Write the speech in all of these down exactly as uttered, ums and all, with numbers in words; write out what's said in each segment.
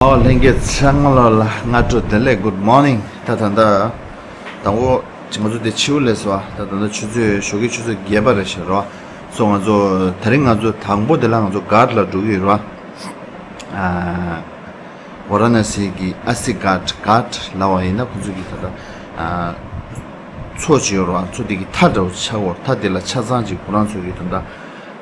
ཨོ་ལྷན་རྒྱས་ཚང་མ་ལོ་ལ་སྔ་དྲོ་བདེ་ལེགས། Good morning། ད་ད་ད་ད་འོ་ཅི་ང་ཚོ་དེ་ཕྱི་པོ་ལས་སོ། ད་ད་ད་ཆུ་ཚོད་ཞོགས་ཀའི་ཆུ་ཚོད་བརྒྱད་པ་རེད་ཤག་རོ། སོ་ང་ཚོ་དེ་རིང་ང་ཚོ་དང་པོ་དེ་ལ་ང་ཚོ་གྷ་ཊ་ལ་འགྲོ་གི་ཡོད་རོ། ཨ་ཝ་ར་ཎ་སི་གི་ཨ་སི་གྷ་ཊ། གྷ་ཊ་ལབ་པ་ཡིན་ན་ཁོ་ཚོ་གི་ད་ད་ཨ་མཚོ་ཅིག་ཡོད་རོ། མཚོ་དེ་གི་མཐའ་འདྲ་བོ་ཆགས་ཡོད་རོ། མཐའ་དེ་ལ་ཆ་ཚང་ཅིག་ཁོ་རང་ཚོ་གི་ད་ད་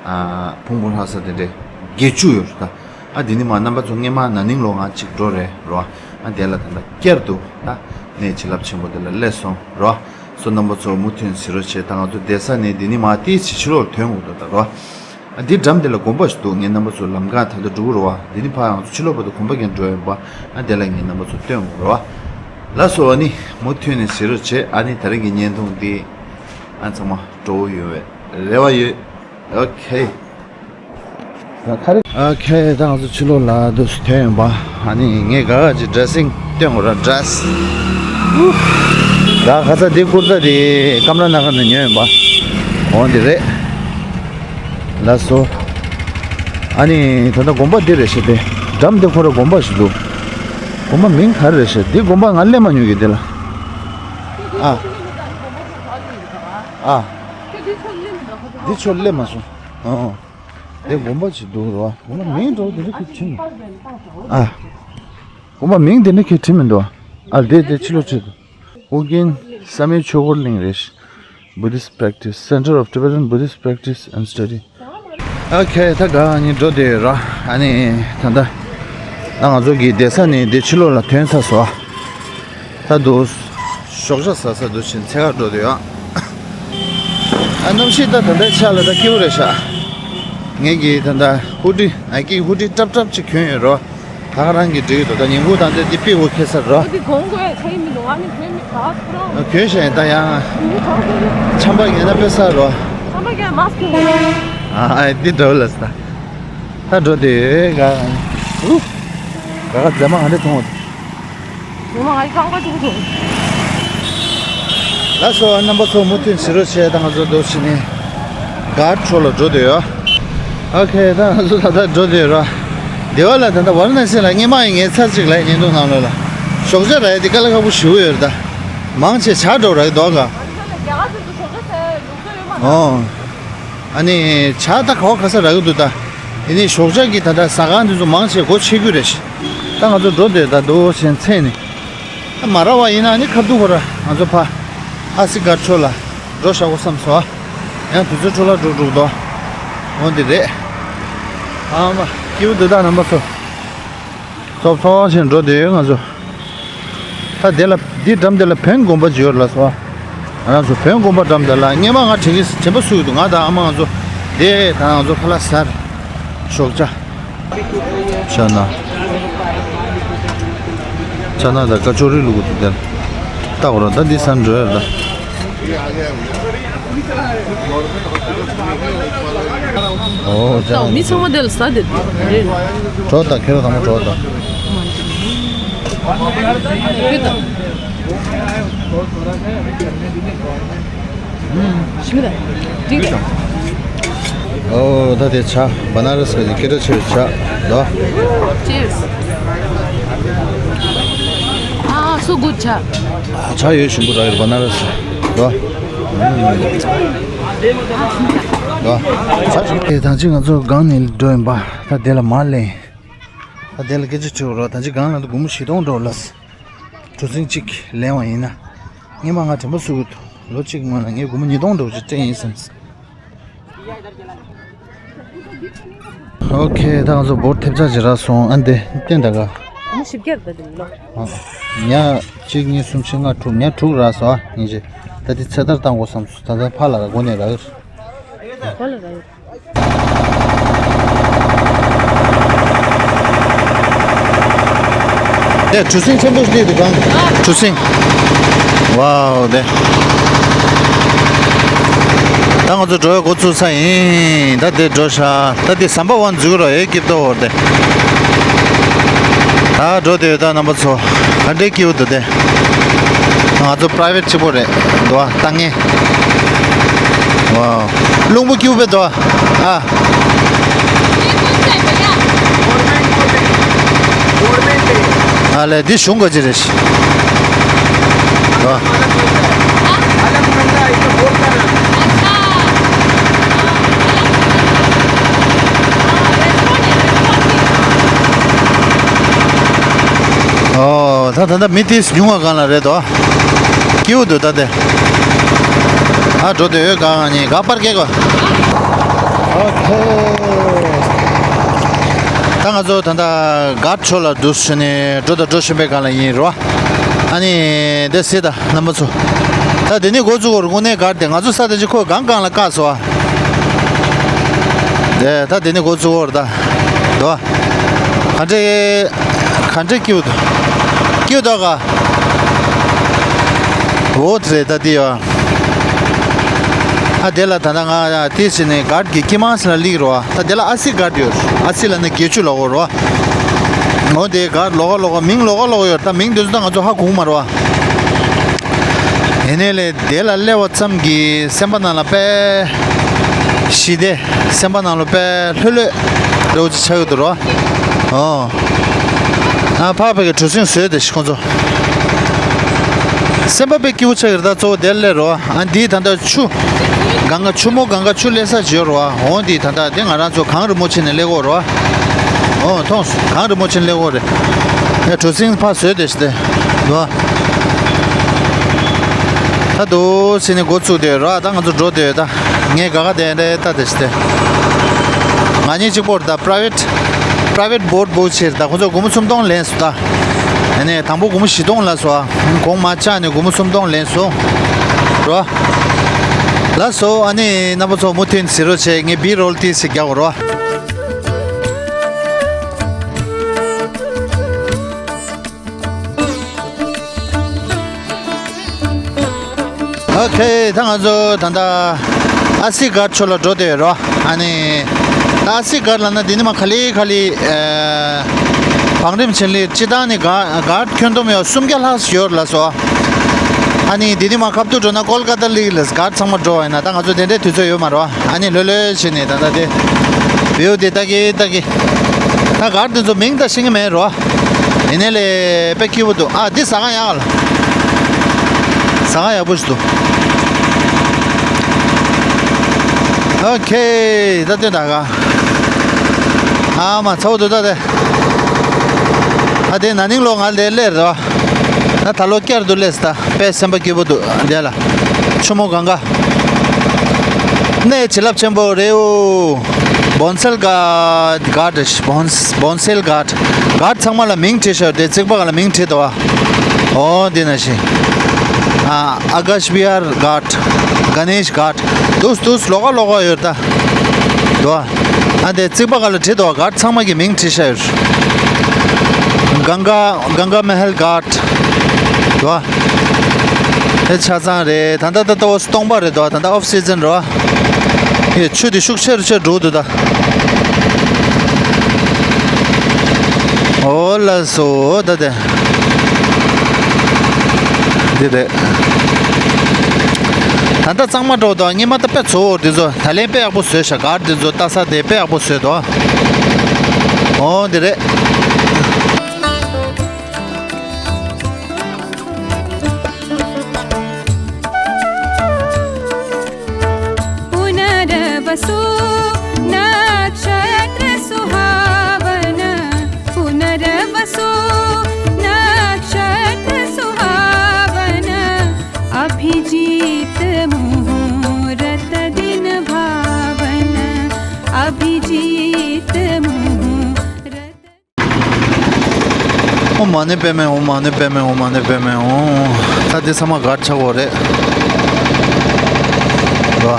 ཨ་ཕུང་པོ་ལྷ་ས་དེ་འདྲས་བརྒྱད་ཅུ་ཡོད་རེད་ད། ཨ་དེ་ནི་མ་རྣམ་པ་ཚོ་སྔས་མ་ན་ནིང་ལོ་ང་གཅིག་འགྲོ་རེད་རོ། ཨ་དེ་ལ་ད་ལྟ་བསྐྱར་དུ་ད་གནས་བྱིན་རླབས་ཆེན་པོ་དེ་ལ་སླེབས་སོང་རོ། སོ་རྣམ་པ་ཚོ་མུ་མཐུད་གཟིགས་རོགས་བྱེད། ད་ང་ཚོ་བསྡད་ས་ནས་དེ་ནི་མ་ཏིས་ཕྱི་ལོགས་ཐོན་དགོས་འདུག་ད་རོ། ཨ་འདི་འགྲམ་དེ་ལ་དགོན་པ་ཞིག་འདུག་ངས་རྣམ་པ་ཚོ་ལམ་ཁ་ད་ལྟ་འགྲོ་གི་རོ། ཨ་དེ་ནི་ཕ་ང་ཚོ་ཕྱི་ལོགས་བར་དུ་གོམ་པ་རྒྱག་འགྲོ་ཡོད་པ། ཨ་དེ་ལ་ངས་རྣམ་པ་ཚོ་སྟོན་དགོས་རོ། ལགས་སོ། ཨ་ནི་མུ་མཐུད་ནས་གཟིགས་རོགས་བྱེད། ཨ་ནི་དེ་རིང་གི་བརྙན་ཐུང་འདི་ཨ་ཚང་མ་སྤྲོ་བོ་ཡོང་བའི་རེ་བ་ཡོད། ཨོ་ཁེ། ཨོ་ཁེ། ད་ང་ཚོ་ཕྱི་ལོགས་ལ་འདུག་སེ་ཐོན་ཡོང་པ། ཨ་ནི་ངས་ག་ག་ཅིག་ཌེ་རེ་སིང་སྟོན་དགོས་ར། ཌེ་རེ་སི། ད་ཁ་ས་འདི་ཀུར་ཏ་དེ་ཀམ་ར་ན་གར་ནས་ཉོས་ཡོང་པ། འོ་འདི་རེད། ལགས་སོ། ཨ་ནི་ད་ལྟ་དགོན་པ་འདི་རེད་ཤག་དེ་འགྲམ་དེ་ཁོ་ར་དགོན་པ་ཞིག་འདུག་དགོན་པ་མིང་ག་རེ་རེད་ཤག་འདི་དགོན་པ་ང་སླེབས་མ་མྱོང་གི་འདི་ལ། ཨ། ཨ། འདི་ཆོ་སླེབས་མ་སོང་། ཨ། ཨ། དེ་དགོན་པ་ཅིག་འདུག་རོ། དགོན་པ་མིང་འགྲོ་དེ་རིགས་ཀྱི་ཁྱིམ། ཨ། དགོན་པ་མིང་དེ་འདྲ་གི་བྲིས་མི་འདུག་ཨ་དེ་དེ་ཕྱི་ལོགས་བྲིས་འདུག་ཨོ་རྒྱན་བསམ་ཡས་ཆོས་འཁོར་གླིང་རེད། Buddhist practice, Center of Tibetan Buddhist practice and study. ཨོ་ཁེ། ད་ག་ཨ་ནི་འགྲོ་བསྡད་ཡོད་ར། ཨ་ནི་ད་ལྟ་ད་ང་ཚོ་གི་བསྡད་ས་ནས་དེ་ཕྱི་ལོགས་ལ་ཐོན་ཚར་སོང་། ད་འདུག་ཞོགས་ཇ་ཟ་ས་འདུག་ཕྱིན་ཚད་ཁ་འགྲོ་དུས་ཨ། ཨ་གནམ་གཤིས་ད་ད་ལྟའི་ཆ་ལ་ད་སྐྱིད་པོ་རེད་ཤག་ངེད་ཀྱིས་ད་ལྟ་ཧུ་ཌི་ནའི་ཀི་ཧུ་ཌི་ཀྲབ་ཀྲབ་ཅིག་གྱོན་ཡོད་རོ། ད་ག་རང་གིས་འགྲིག་གི་འདུག་ད་ཉིན་གུང་ད་ལྟ་འདི་དཔེ་འོ་ཁེ་སར་རོ། འདི་གོང་གོ་ཡ་ཆ་ཡི་མི་འདུག་ཨ་ནི་གྱོན་མི་ག་ཚོད་རང་། གྱོན་ཤག་ད་ཡང་འདི་གོང་གོ་ཡ། ཆམ་པ་ཉན་ན་དཔེ་སར་རོ། ཆམ་པ་ཉན་མ་སྐྱོན་གོ་ཡ། ཨ་ཨ་འདི་འདྲ་བོ་ལ་ས། ད་འགྲོ་དེ་ག་ཨུ། ག་ག་རྫ་མ་ག་འདྲ་མཐོང་བ། ངོ་མ་ང་ཡི་རྐང་པ་གཅིག་པུ་འདུག་ལགས་སོ། རྣམ་པ་ཚོ་མུ་མཐུད་གཟིགས་རོགས་བྱས། ད་ང་ཚོ་འདུག་སེ་ནས་གྷ་ཊ་ལ་འགྲོ་བསྡད་ཡོད། ཨོ་ཁེ། ད་ང་ཚོ་ད་ལྟ་འགྲོ་བསྡད་ཡོད་ར། སྡེ་བ་ལ་ད་ལྟ་ཝ་ར་ཎ་སི་ལ་སྔས་མ་ཡི་ངའི་ཚར་གཅིག་ལ་བརྙན་ཐུང་ནང་ལོགས་ལ་ཞོགས་ཇ་རག་ཡ་དེ་དཀའ་ལས་ཁག་པོ་ཞེ་པོ་ཡོད་རེད་ད། མང་ཆེ་ཇ་འདྲ་པོ་རག་གི་འདུག་ག་ཨོ། ཨ་ནི་ཇ་ད་ག་བ་ག་ས་རག་གི་འདུག་ད། དེ་ནས་ཞོགས་ཇ་གི་ད་ལྟ་ཟ་ཁང་འདི་ཚོ་མང་ཆེ་སྒོ་ཕྱེ་རྒྱུ་རེད་ཤག་ད་ང་ཚོ་འགྲོ་བསྡད་ད་འདུག་སེ་ཚེ་ནི། ད་མ་རག་པ་ཡིན་ན་ནི་ཁ་ཐུག་ཁོ་ར་ང་ཚོ་ཕ་ཨ་སི་གྷ་ཊ་ལ་འགྲོ་བཞག་གོ་བསམ་སོང་། ཡང་དུས་ཚོད་འཕྲོ་བརླག་འགྲོ་འགྲོ་གི་འདུག་འོ་འདི་རེད། ཨ་མ་སྐྱིད་པོ་འདུག་ད་རྣམ་པ་ཚོ། ཚོགས་ཚོགས་བཞིན་འགྲོ་བསྡད་ཡོད་ང་ཚོ། ད་དེ་ལ་འདི་འགྲམ་དེ་ལ་བོན་དགོན་པ་ཅིག་ཡོད་ལ་སོ། ང་རང་ཚོ་བོན་དགོན་པ་འགྲམ་དེ་ལ་སྔས་མ་ང་དྲན་གྱི་དྲན་པ་གསོས་འདུག་ང་དང་ཨ་མ་ང་ཚོ་དེ་ད་ང་ཚོ་ཁ་ལག་ཟ་རེད། ཞོགས་ཇ། ཆ་ན། ཆ་ན་ད་ཀ་ཅོ་རི་ལུག་འདུག་དེ། ལྟ་གོ་ར་ད་འདི་ས་འགྲོ་ཡ་ད། ཨོ་ཅག་མི་ཚང་མ་དེ་ལ་ཟ་དེ་རེད། གྲོགས་དང་ཁྱེད་རང་ཚང་མ་གྲོགས་དང་། ཕུད་དང་། ཞིམ་ར། འགྲིག་ར། ཨོ་ད་དེ་ཇ་བ་ན་ར་སི་གི་སྐད་གྲགས་ཆེ་བའི་ཇ་ད། Cheers. Ah, so good ཇ། ཇ་ཡོད་ཞིམ་པོ་རག་ཡོད་བ་ན་ར་སི་ད། ཨེ་ད་ཅི་ང་ཚོ་སྒང་ནས་འགྲོ་ཡིན་པ། ད་དེ་ལ་མར་ལེན། ད་དེ་ལ་སྐད་ཆ་དྲི་བ་རོགས། ད་ཅི་སྒང་ལ་འདུག་སྒོར་མོ་བཞི་སྟོང་འགྲོ་ལ། གྲུ་གཟིངས་གཅིག་ལེན་བ་ཡིན་ན། སྔས་མ་ང་དྲན་པ་གསོས་ཀྱི་འདུག་ལོ་གཅིག་སྔོན་ལ་ངས་སྒོར་མོ་ཉིས་སྟོང་འགྲོ་ཅིག་སྤྲད་ཡིན་བསམ། ཨོ་ཁེ། ད་ང་ཚོ་འབོར་ཐེབས་ཆག་ཅིག་རག་སོང་ཨ་འདི་བསྟན་ད་ག་མི་ཞིབ་རྒྱས་རེད་ད་དེ་ལོ། ཉ་གཅིག་གཉིས་གསུམ་བཞི་ལྔ་དྲུག་ཉ་དྲུག་རག་སོང་ཨ་ཉིན་ཅིག་ད་དེ་ཚེ་ཐར་བཏང་དགོས་བསམ་སོང་། ད་ལྟ་ཕར་ལ་ར་སྒོ་ནས་རག་གི་རེད། ཕར་ལ་རག་གི་རེད། དེ་གྲུ་གཟིངས་ཆེན་པོ་ཞིག་འདུག་གང་། གྲུ་གཟིངས། ཝའོ་དེ། ད་ང་ཚོ་འགྲོ་བའི་འགོ་ཚུགས་ས་ཡིན། ད་དེ་འགྲོ་ཤག་ད་དེ་ཟམ་པ་བ་འཛུལ་རོགས་ཨེ་སྐྱིད་པོ་འོར་དེ། ད་འགྲོ་དེ་ད་རྣམ་པ་ཚོ་ག་འདྲའི་སྐྱིད་པོ་འདུག་དེ། ང་ཚོ་པ་རའི་ཝེ་ཊི་གཅིག་པོ་རེད་འདུག་ཨ། ལྟ་ངན། ཝའོ། རླུང་བུ་སྐྱིད་པོ་འདུག་ཨ། ཨ་ལས་འདི་གཞུང་ག་ཅི་རེད་ཤི། ཨ། ཨོ་ད་ད་ད་མི་དེ་ཉུང་བ་གང་ལ་རེད་དོ། སྐྱིད་པོ་འདུག་ད་དེ། ཨ་འགྲོ་དེ་ཡོད་གང་ནི་ག་པར་སྐྱེལ་གོ། ཨོ་ཁེ། ད་ང་ཚོ་ད་ད་གར་ཆོ་ལ་འདུག་ཟེར་ནས་འགྲོ་ད་འགྲོ་བཞིན་པའི་སྒང་ལ་ཡིན་རོ། ཨ་ནི་འདི་སྲིད་ད་རྣམ་པ་ཚོ། ད་དེ་ནི་འགོ་བཙུགས་བར་དངོས་གནས་གར་དེ་ང་ཚོ་ས་དེ་ཅི་ཁོ་གང་གང་ལ་བཀག་སོ། དེ་ད་དེ་ནི་འགོ་བཙུགས་བར་ད་དོ། ག་འདྲེ་ག་འདྲེ་སྐྱིད་འདུག་སྐྱིད་འདུག་ག་འོ་དེ་རེད་ད་དེ་ཡོ། ཨ་དེ་ལ་ད་ད་ང་དེ་ཟེར་ནས་གར་གྱི་ཀི་མང་ཟེར་ལ་ལིག་རོ། ད་དེ་ལ་ཨ་སི་གར་ཡོད། ཨ་སི་ལ་ནི་བརྒྱད་ཅུ་ལ་འོ་རོ། འོ་དེ་གར་ལོག་ག་ལོག་ག་མིང་ལོག་ག་ལོག་ག་ཡོད། ད་མིང་དེ་ཚོ་ད་ང་ཚོ་ཧ་གོ་གི་མ་རེད་བ། ཡིན་ནའི་ལས་དེ་ལ་སླེབས་པ་ཙམ་གྱིས་སེམས་པ་ནང་ལ་དཔེ་ཞི་བདེ། སེམས་པ་ནང་ལ་དཔེ་ལྷོད་ལྷོད་འདྲ་བོ་ཅིག་ཆགས་ཡོད་དོ་རོ། ཨོ། ཨ་ཕ་ཕ་གི་གྲུ་གཟིངས་བཟོས་ཏེ་ཤི་ཁོང་ཚོ། སེམས་པ་དཔེ་སྐྱིད་པོ་ཆགས་ཡོད་རེད། ད་གཙོ་བོ་དེར་སླེབས་རོ། ཨ་འདིའི་ད་ལྟ་ཆུ། གངྒཱ་ཆུ་མོ་གངྒཱ་ཆུ་སླེབས་ས་བརྗོད་རོ། འོ་འདི་ད་ལྟ་དེ་ང་རང་ཚོ་གངས་རིན་པོ་ཆེ་ནས་སླེབས་ཀྱི་ཡོད་རོ། འོ་མཐོང་སོང་། གངས་རིན་པོ་ཆེ་ནས་སླེབས་ཀྱི་ཡོད་རེད། ཡ་གྲུ་གཟིངས་ཕར་བཟོས་ཏེ་ཤི་སྟེ། རོ། ད་དུ་ཕྱིན་ནས་འགོ་བཙུགས་ཏེ་རོ། ད་ང་ཚོ་འགྲོ་དེ་ད། ངས་ག་ག་དེ་འདྲ་ལྟ་དེ་ཤི་སྟེ། ང་གཉིས་གཅིག་པོར་ད་private private boat book བྱས་ད་ཁོ་ཚོ་སྒོར་མོ་སུམ་སྟོང་ལེན་སོང་ད། ཨ་ནི་དང་པོ་སྒོར་མོ་བཞི་སྟོང་ལ་སོ། གོང་མ་ཆག་ནས་སྒོར་མོ་སུམ་སྟོང་ལེན་སོང་། རོ། ལགས་སོ། ཨ་ནི་རྣམ་པ་ཚོ་མུ་མཐུད་གཟིགས་རོགས་བྱེད། ངས་བི་རོལ་ཏོག་ཙམ་རྒྱག་རོ། ཨོ་ཁེ། ད་ང་ཚོ་ད་ལྟ་ཨ་སི་གར་ཕྱོགས་ལ་འགྲོ་བསྡད་ཡོད་རོ། ཨ་ནི་ད་ཨ་སི་གར་ལབ་ན་འདི་ནི་མ་ག་ལེ་ག་ལེ། ཨ། བང་རིམ་ཆེན་ལེ་སྤྱི་བཏང་ནི་གར་གར་ཁྱོན་བསྡོམས་ཡོད་སུམ་བརྒྱ་ལྷག་ཡོད་ལ་སོ། ཨ་ནི་འདི་ནི་མ་ཁབ་ཏུ་འགྲོ་ན་ཀོལ་ཀ་ཏ་ལིག་ལ་གར་ཚང་མ་འགྲོ་བ་ཡིན་ན་ད་ང་ཚོ་དེ་འདྲའི་དུས་ཚོད་ཡོད་མ་རེད་བ། ཨ་ནི་ལྷོད་ལྷོད་བྱས་ནས་ད་ལྟ་དེ་བེའུ་དེ་ལྟ་གི་ལྟ་གི། ད་གར་དེ་ཚོ་མིང་ད་ཤེས་ཀྱི་མེད་རོ། ཡིན་ནའི་ལས་དཔེ་སྐྱིད་པོ་འདུག་ཨ་འདི་ཟ་ཁང་ཡག་ལ། ཟ་ཁང་ཡག་པོ་ཞིག་འདུག་ཨོ་ཁེ། ད་ལྟ་ད་ག་ཨ་མ་ཚ་བོ་འདུག་ད་དེ། ཨ་དེ་ན་ནིང་ལོ་ང་ལས་སླེབས་རོ། ད་ད་ལོ་བསྐྱར་དུ་སླེབས་ད། དཔེ་སེམས་པ་སྐྱིད་པོ་འདུག་འདི་ལ། ཆུ་མོ་གངྒཱ། གནས་བྱིན་རླབས་ཆེན་པོ་རེད་འོ། བོན་སེལ་ག་གར་བོན་བོན་སེལ་གར། གར་ཚང་མ་ལ་མིང་བྲིས་ཤག་དེ་རྩིག་པ་ག་ལ་མིང་བྲིས་འདུག་བ། ཨོ་འདི་ན་ཤི། ཨ་ཨ་ཀ་ཤ་བི་ཧར་གར། ག་ནེ་ཤ་གར། འདུག་འདུག་ལོགས་ཀ་ལོགས་ཀ་ཡོད་ད། འདུག་བ། ཨ་འདི་རྩིག་པ་ག་ལ་བྲིས་འདུག་བ། གར་ཚང་མ་གི་མིང་བྲིས་ཤག་ཡོད། གངྒཱ་གངྒཱ་མ་ཧལ་གར། འདུག་བ། དེ་ཆ་ཚང་རེད། ད་ལྟ་ད་ལྟ་འོ་སྟོང་པ་རེད་དོ། ད་ལྟ་ཨོཕ་སི་ཛན་རེད་བ། ཡེ་ཆུ་དེ་ཤུགས་ཆེ་རུ་ཆེ་རུ་འགྲོ་འདུག་ད། འོ་ལགས་སོ་ད་དེ། འདི་རེད། ད་ལྟ་གཙང་མ་འགྲོ་འདུག་སྔོན་མ་ད་དཔེ་ཚོ་འདི་ཚོ་ད་ལན་དཔེ་ཡག་པོ་བཟོས་ཤག་གར་འདི་ཚོ་ལྟ་ས་དེ་དཔེ་ཡག་པོ་བཟོས་འདུག་འོ་འདི་རེད། पुनरवसु नक्षत्र सुहावना, पुनरवसु नक्षत्र सुहावना, अभिजीत मुहूर्त दिन भावना, अभिजीत मुहूर्त ཨོཾ་མ་ཎི་པདྨེ་ཧཱུྃ། མ་ཎི་པདྨེ་ཧཱུྃ། མ་ཎི་པདྨེ་ཧཱུྃ། ད་འདི་ཚང་མ་གར་ཆགས་ཡོད་རེད། རོ།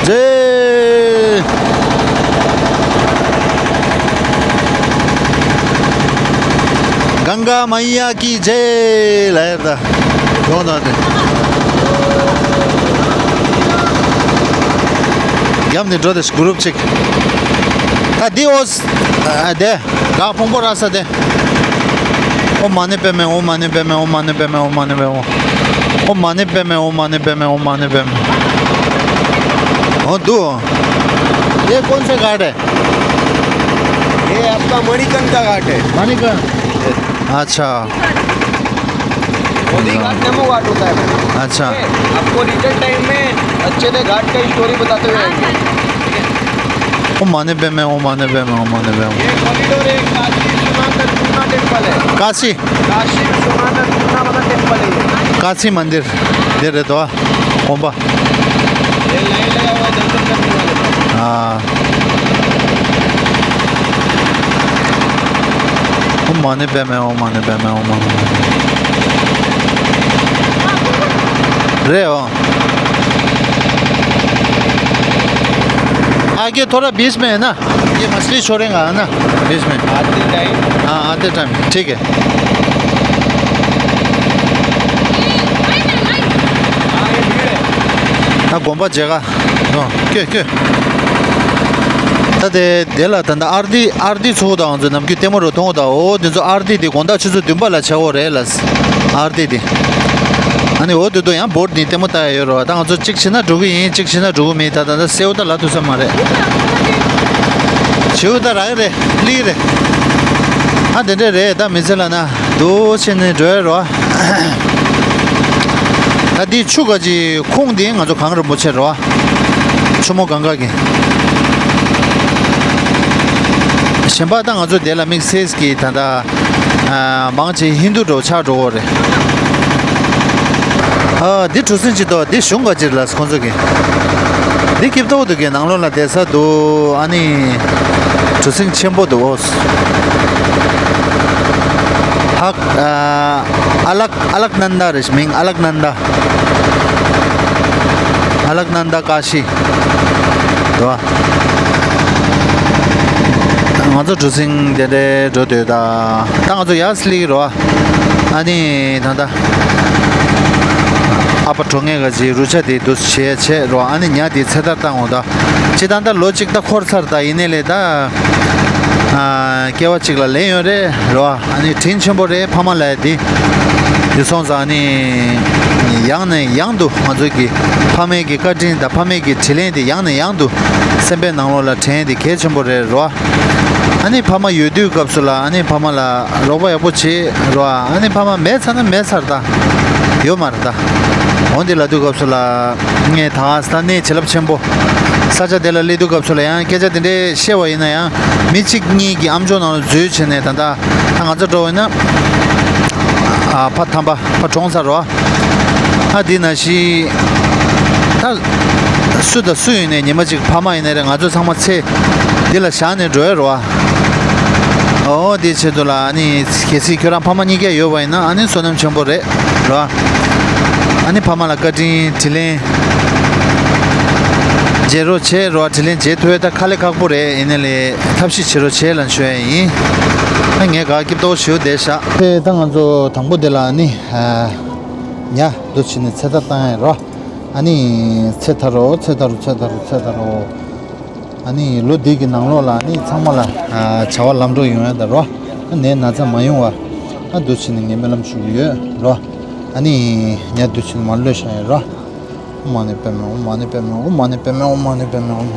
རྗེ། གངྒཱ་མ་ཡ་ཀི་ཇེ་ལ་ཡར་ད། གྲོང་དང་དེ། རྒྱབ་ནས་འགྲོ་དེ་གུ་རུབ་ཅིག་ད་འདི་འོ་ས། ཨ་དེ། ག་ཕུང་པོ་ར་ས་དེ། ओम माने पेमे, ओम माने पेमे, ओम माने पेमे, ओम माने पेमे। ओम माने पेमे, ओम माने पेमे, ओम माने पेमे। ओ दु। ये कौन सा घाट है? ये आपका मणिकर्णिका घाट है। मणिकर्णिका। अच्छा। मोदी घाट, नमो घाट होता है। अच्छा। आपको रिटर्न टाइम में अच्छे से घाट का स्टोरी बताते हुए आएंगे। ओम माने पेमे, ओम माने पेमे, ओम माने पेमे। ये कॉरिडोर है, काशी विश्वनाथ अन्नपूर्णा टेम्पल है। काशी। काशी विश्वनाथ अन्नपूर्णा वाला टेम्पल है ये। काशी मंदिर। दे रहे तो, हाँ। ओम बा। ये लाइन लगा हुआ है दर्शन करने वाले का। हाँ। ओम माने पेमे, ओम माने पेमे, ओम माने पेमे। रे हो। आगे थोड़ा बीच में है ना, ये मछली छोड़ेगा, है ना, बीच में। आते टाइम। हाँ, आते टाइम, ठीक है। हाँ, དགོན་པ་མཇལ་ག་འགྲོ། ཁྱོད་ཁྱོད། ད་དེ་དེ་ལ་ད་ལྟ་ཨར་དི་ཨར་དི་ཚོགས་དང་ང་ཚོ་ནམ་རྒྱུན་ལྟད་མོ་རུ་མཐོང་དང་། འོ་དེ་ཚོ་ཨར་དི་དེ་དགོང་དག་ཆུ་ཚོད་བདུན་པ་ལ་བྱ་འོ་རེད་ལ། ཨར་དི་དེ། ཨ་ནི་འོ་དེ་ཚོ་ཡང་བོར་དེ་ལྟད་མོ་ལྟ་ཡ་ཡོད་རོ། ད་ང་ཚོ་གཅིག་བྱས་ན་འགྲོ་གི་ཡིན། གཅིག་བྱས་ན་འགྲོ་གི་མེད། ད་ད་ད་སེའུ་ད་ལ་ཐུབ་ས་མ་རེད། བྱིའུ་ད་རག་གི་རེད། ལི་རེད། ཨ་དེ་འདྲས་རེད། ད་མི་ཚེ་ལ་ན་འདུག་བྱས་ནས་འགྲོ་ཡ་རོ། ད་འདི་ཆུ་ག་ཅི་ཁུངས་འདི་ང་ཚོ་གངས་རིན་པོ་ཆེ་རོ། ཆུ་མོ་གངྒཱ་གི། གཞན་པ་ད་ང་ཚོ་དེ་ལ་དམིགས་བསལ་གྱི་ད་ལྟ་ཨ་མང་ཆེ་ཧིན་རྡུ་འགྲོ་ཆགས་འགྲོ་བོ་རེད། ཨ་འདི་གྲུ་གཟིངས་ཅིག་འདུག་འདི་གཞུང་ག་ཅིག་ལ་ཁོང་ཚོ་གི། འདི་སྐྱིབས་ཏོག་འདུག་གི། ནང་ལོགས་ལ་བསྡད་ས་འདུག་ཨ་ནི་གྲུ་གཟིངས་ཆེན་པོ་འདུག་ཨོ། ཧག་ཨ་ཨ་ལག་ཨ་ལག་ནན་ད་རེད། མིང་ཨ་ལག་ནན་ད། ཨ་ལག་ནན་ད་ཀ་ཤི། འདུག་ཨ། ང་ཚོ་གྲུ་གཟིངས་དེ་འདྲའི་འགྲོ་འདོད་ད། ད་ང་ཚོ་ཡར་སླེབས་ཀྱི་རོ། ཨ་ནི་ད་ལྟ་ཨ་ཕ་གྲོ་ངེ་ག་ཅི་རུ་ཆ་དེ་འདུག་བྱས་བྱས་རོ། ཨ་ནི་ཉ་དེ་ཚེ་ཐར་བཏང་འོང་ད། ཅི་ད་ལྟ་ལོ་གཅིག་ད་འཁོར་ཚར་ད། ཡིན་ནའི་ལས་ད་ཨ་སྐྱེ་བ་གཅིག་ལ་ལེན་ཡོད་རེད་རོ། ཨ་ནི་དྲིན་ཆེན་པོ་རེད་ཕ་མ་ལ་དེ། དེ་སོང་ཙང་ཨ་ནི་ཡང་ནས་ཡང་དུ་ང་ཚོ་གི་ཕ་མའི་གི་བཀའ་དྲིན་དང་ཕ་མའི་གི་དྲིན་ལན་དེ་ཡང་ནས་ཡང་དུ་སེམས་པའི་ནང་ལོགས་ལ་དྲན་དེ་གལ་ཆེན་པོ་རེད་རོ། ཨ་ནི་ཕ་མ་ཡོད་དུས་སྐབས་སུ་ལ་ཨ་ནི་ཕ་མ་ལ་རོགས་པ་ཡག་པོ་བྱེད་རོ། ཨ་ནི་ཕ་མ་མེད་ཚར་ན་མེད་ཚར་ད། ཡོད་མ་རེད་ད། འོན་ཏེ་ལབ་དུས་སྐབས་སུ་ལ་ངས་ད་ས་གནས་བྱིན་རླབས་ཆེན་པོ་ས་ཆ་དེ་ལ་སླེབས་དུས་སྐབས་སུ་ལ་ཡང་སྐད་ཆ་དེ་འདྲའི་བཤད་པ་ཡིན་ན་ཡང་མི་གཅིག་གཉིས་ཀྱི་ཨམ་ཅོག་ནང་ལ་འཛུལ་བྱས་ནས་ད་ལྟ་ད་ང་ཚོ་འགྲོ་བ་ཡིན་ན་ཨ་ཕ་དམ་པ་ཕ་གྲོངས་ཚར་རོ། ཨ་འདི་ན་ཤི་ད་སུ་དང་སུ་ཡིན་ནའི་ཉི་མ་གཅིག་ཕ་མ་ཡིན་ནའི་རེད། ང་ཚོ་ཚང་མ་ཚེ་འདི་ལ་བཞག་ནས་འགྲོ་ཡ་རོ། ཨོ་དེའི་ཆེད་དུ་ལ་ཨ་ནི་གལ་སྲིད་ཁྱོད་རང་ཕ་མ་གཉིས་ཀ་ཡོད་པ་ཡིན་ན་ཨ་ནི་བསོད་ནམས་ཆེན་པོ་རེད་རོ། ཨ་ནི་ཕ་མ་ལ་བཀའ་དྲིན་དྲིན་ལན་འཇལ་རོགས་བྱེད་རོ། དྲིན་ལན་འཇལ་ཐུབ་ཡ་ད་དཀའ་ལས་ཁག་པོ་རེད། ཡིན་ནའི་ལས་ཐབས་ཤེས་བྱེད་རོགས་བྱེད་ལབ་ཞུ་ཡ་ཡིན། ཨ་ངས་ག་སྐྱིད་ཏོག་ཞུ་བསྡད་བཞག་དེ་ད་ང་ཚོ་དང་པོ་དེ་ལ་ཨ་ནི་ཉ་འདུག་བྱས་ནས་ཚེ་ཐར་བཏང་ཡ་རོ། ཨ་ནི་ཚེ་ཐར་རོ། ཚེ་ཐར་རོ། ཚེ་ཐར་རོ། ཚེ་ཐར་རོ། ཨ་ནི་ལོ་འདི་གི་ནང་ལོགས་ལ་ཨ་ནི་ཚང་མ་ལ་ཨ་བྱ་བ་ལམ་འགྲོ་ཡོང་ཡ་ད་རོ། ཨ་ནི་ན་ཚ་མ་ཡོང་བ་ཨ་འདུག་བྱས་ནས་ངས་སྨོན་ལམ་ཞུ་གི་ཡོད་རོ། ཨ་ནི་ཉ་འདུག་བྱས་ནས་མར་གློད་བཞག་ཡ་རོ། ཨོཾ་མ་ཎི་པདྨེ། ཨོཾ་མ་ཎི་པདྨེ། ཨོཾ་མ་ཎི་པདྨེ། ཨོཾ་མ་ཎི་པདྨེ། ཨོཾ་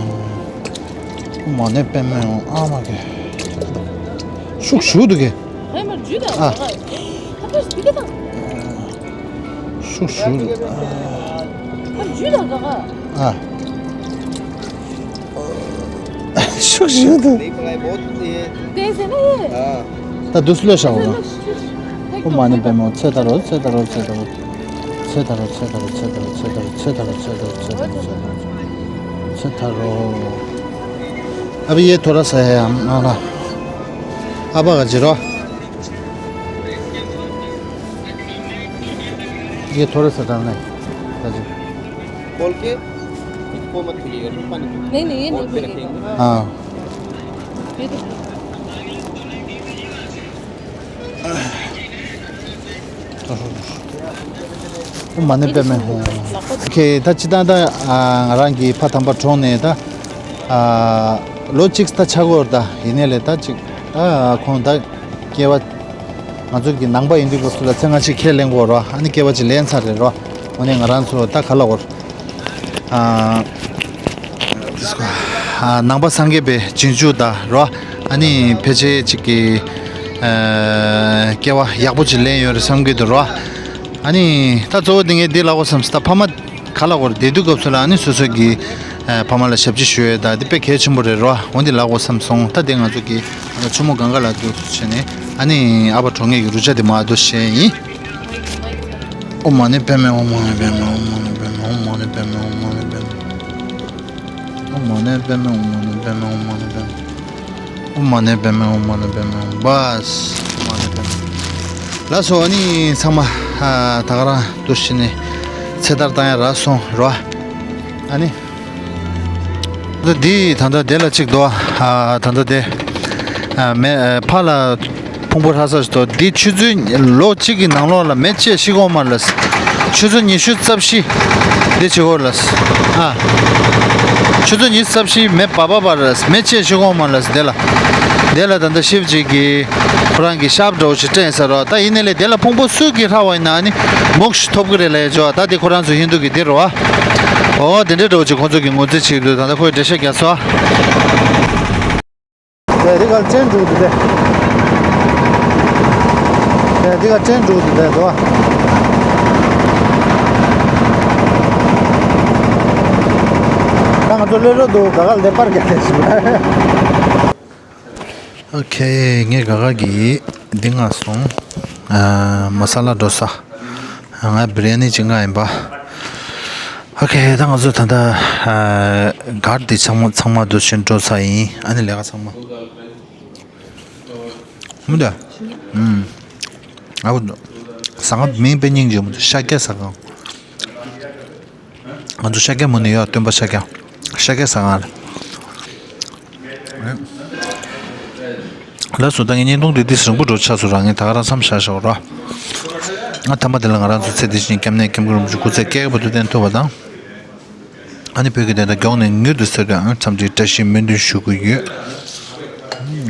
མ་ཎི་པདྨེ། ཨོཾ་མ་ཎི་པདྨེ། ཨོཾ་ཨ་མ་གེ། ཤུགས་ཞུགས་འདུག་གེ། ཨ། ཤུགས་ཞུགས་འདུག་ཨ། ཤུགས་ཞུགས་འདུག་ད་དུས་སུ་ལས་བཞག་འོ་ན། ཨོཾ་མ་ཎི་པདྨེ། ཚེ་ཐར་རོ། ཚེ་ཐར་རོ། ཚེ་ཐར་རོ། ཚེ་ཐར་རོ། ཚེ་ཐར་རོ། ཚེ་ཐར་རོ། ཚེ་ཐར་རོ། ཚེ་ཐར་རོ། ཚེ་ཐར་རོ། ཨ་བི་ཡེ་ཐོ་ར་ས་ཡ་ཡ་མ་ན། ཨ་བ་ག་ཇི་རོ། ये थोड़ा सा डालना है। हाँ जी। खोल के इसको मत छूइएगा, टुप्पा नहीं छूइएगा। नहीं, नहीं, ये नहीं खोल के छूइएगा। रखेंगे। हाँ। ये तो ཨོཾ་མ་ཎི་པདྨེ་ཧཱུྃ། ཨོ་ཁེ། ད་ཅི་ད་ད་ང་རང་གི་ཕ་དམ་པ་གྲོངས་ནས་ད་ལོ་གཅིག་ད་ཆགས་ཀྱི་ཡོད་རེད། ད་ཡིན་ནའི་ལས་ད་ཅིག་ད་ཁོང་ད་སྐྱེ་བ་ ང་ཚོ་གི་ནང་པ་ཡིན་དུས་སྐབས་སུ་ལ་ཚེ་སྔ་ཕྱི་ཁས་ལེན་དགོས་རོ། ཨ་ནི་སྐྱེ་བ་གཅིག་ལེན་ཚར་རེད་རོ། འོ་ནས་ང་རང་ཚོ་ད་ག་ལ་འོར། ཨ། ཨ། ནང་པ་སངས་རྒྱས་པའི་རྗེས་འཇུག་ད་རོ། ཨ་ནི་ཕལ་ཆེར་གཅིག་གི། ཨ། སྐྱེ་བ་ཡག་པོ་ཅིག་ལེན་ཡོད་རེད་བསམ་གྱི་འདུག་རོ། ཨ་ནི་ད་གཙོ་བོ་འདི་ངས་འདི་ལབ་དགོས་བསམ་སོང་། ད་ཕ་མ་ག་ལ་འོར་བསྡད་དུས་སྐབས་སུ་ལ་ཨ་ནི་སོ་སོ་གི། ཨ། ཕ་མ་ལ་ཞབས་ཕྱི་ཞུ་ཡས་ད་འདི་དཔེ་གལ་ཆེན་པོ་རེད་རོ། འོ་འདི་ལབ་དགོས་བསམ་སོང་། ད་འདི་ང་ཚོ་གི་ཆུ་མོ་གངྒཱ་ལ་འདུག་བྱས་ནས་ཨ་ནི་ཨ་ཕ་གྲོངས་མཁན་གྱི་རུ་ཅག་དེ་མར་འདུག་བྱས་ཡིན། ཨོཾ་མ་ཎི་པདྨེ། ཨོཾ་མ་ཎི་པདྨེ། ཨོཾ་མ་ཎི་པདྨེ། ཨོཾ་མ་ཎི་པདྨེ། ཨོཾ་མ་ཎི་པདྨེ། ཨོཾ་མ་ཎི་པདྨེ། ཨོཾ་མ་ཎི་པདྨེ། ཨོཾ་མ་ཎི་པདྨེ། ཨོཾ་མ་ཎི་པདྨེ། ཨོཾ་མ་ཎི་པདྨེ། ཨོཾ་བཱས། ཨོཾ་མ་ཎི་པདྨེ། ལགས་སོ། ཨ་ནི་ཚང་མ། ཨ། ད་ག་རང་འདུག་བྱས་ནས་ཚེ་ཐར་བཏང་ཡ་རག་སོང་རོ། ཨ་ནི། འདི་ད་ལྟ་དེ་ལ་གཅིག་འདུག་ཨ། ད་ལྟ་དེ། ཨ། མེ། ཨ། ཕར་ལ་ཕུང་པོ་ཧྲག་ས་ཞིག་འདུག་འདི་ཆུ་ཚོད་ལོ་གཅིག་གི་ནང་ལོགས་ལ་མེ་ལྕེ་ཤི་གོ་མ་ལ། ཆུ་ཚོད་ཉི་ཤུ་རྩ་བཞི་འདི་བྱེད་གོ་ལ། ཨ། ཆུ་ཚོད་ཉི་ཤུ་རྩ་བཞི་མེ་འབར་འབར་བར་མེ་ལྕེ་ཤི་གོ་མ་ལ་དེ་ལ། དེ་ལ་ད་ལྟ་ཤིབ་ཅིག་གི་ཁོ་རང་གི་ཤབ་འདྲ་བོ་ཞིག་སྤྲད་ས་རོ། ད་ཡིན་ནའི་ལས་དེ་ལ་ཕུང་པོ་སུ་གིས་ཧྲག་པ་ཡིན་ན་ཨ་ནི་མུག་ཤི་ཐོབ་གི་རེད་ལ་ཡ་ཅོ། ད་དེ་ཁོ་རང་ཚོ་ཧིན་དུ་གི་དེ་རོ། ཨ། འོ་དེ་འདྲ་འདྲ་བོ་ཅིག་ཁོ་ཚོ་གི་ངོས་འཛིན་བྱེད་ཀྱི་འདུག་ད་ལྟ་ཁོས་འགྲེལ་བཤད་རྒྱག་སོ། དེ་རི་གར་ཅན་འགྲོ་འདུག་དེ། དེ་རི་གར་ཅན་འགྲོ་འདུག་དེ་དོ། ད་ང་ཚོ་ལས་རོ་འདུག་ག་ག་ལ་དེ་པར་ག་དེ་ཞིག་ཨོ་ཁེ། ངས་ག་ག་གི་འདི་མངགས་སོང་། ཨ། མ་ས་ལ་ཌོ་ས། ང་བི་རི་ཡ་ནི་གཅིག་མངགས་ཡིན་པ། ཨོ་ཁེ། ད་ང་ཚོ་ད་ལྟ། ཨ། གར་འདི་ཚང་མ་ཚང་མ་འདུག་བྱས་འགྲོ་ས་ཡིན། ཨ་ནི་ལས་ཀ་ཚང་མ། མུ་ད། ཨུམ། ཨ་བུ། ཟ་ཁང་མིང་དཔེ་སྙིང་རྗེ་མོ་འདུག་ཤཱཀྱ་ཟ་ཁང་། ང་ཚོ་ཤཱཀྱ་མུ་ནི་ཡོད། སྟོན་པ་ཤཱཀྱ། ཤཱཀྱ་ཟ་ཁང་རེད། ལགས་སོ། ད་ངས་བརྙན་ཐུང་འདི་འདི་རིང་པོ་འགྲོ་ཆགས་སོང་ར། ངས་ད་ག་རང་མཚམས་བཞག་བཞག་ར། ང་ཐ་མ་དེ་ལ་ང་རང་ཚོ་ཚེ་འདི་ཕྱི་གཉིས་སྐྱབས་གནས་སྐྱབས་མགོན་རིན་པོ་ཆེ་སྐུ་ཚེ་བསྐལ་བར་དུ་བརྟན་ཐུབ་པ་དང་། ཨ་ནི་བོད་ཀྱི་བདེན་མཐའ་མགྱོགས་ནས་མྱུར་དུ་གསལ་དོན་འཚམས་འདྲིའི་བཀྲ་ཤིས་སྨོན་འདུན་ཞུ་གི་ཡོད།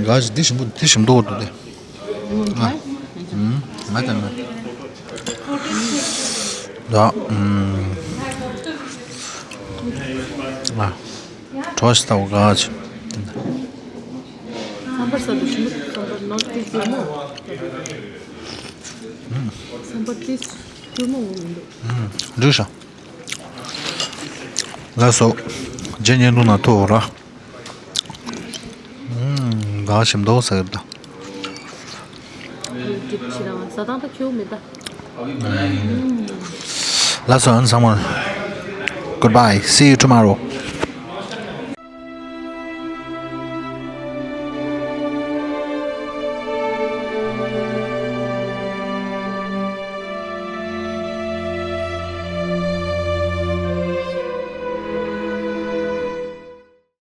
ཨ། འདི་ཞིམ་པོ་འདི་ཞིམ་མདོག་འདུག་སྟེ། ཨ། ཨུམ། ང་ད་ནི། ད། ཨུམ། ཨ། གྲོ་ཞིག་ལྟ་བུ་ག་ཅི། ས་འབར་ས་དུ་ཞིམ་པོ་ས་འབར་ནོར་ཏི་ཅི་མོ། ཨུམ། ས་འབར་ཏི་ཅི་མོ་འོང་མི་འདུག་ཨུམ། འགྲིག་ཤག་ལགས་སོ། རྗེས་བརྙན་ཐུང་ནང་ཐུག་ར། ཨུམ། ག་ཞིམ་མདོག་ཟ་གི་འདུག་ལགས་སོ། ཨ་ནི་ཚང་མ། Goodbye. See you tomorrow.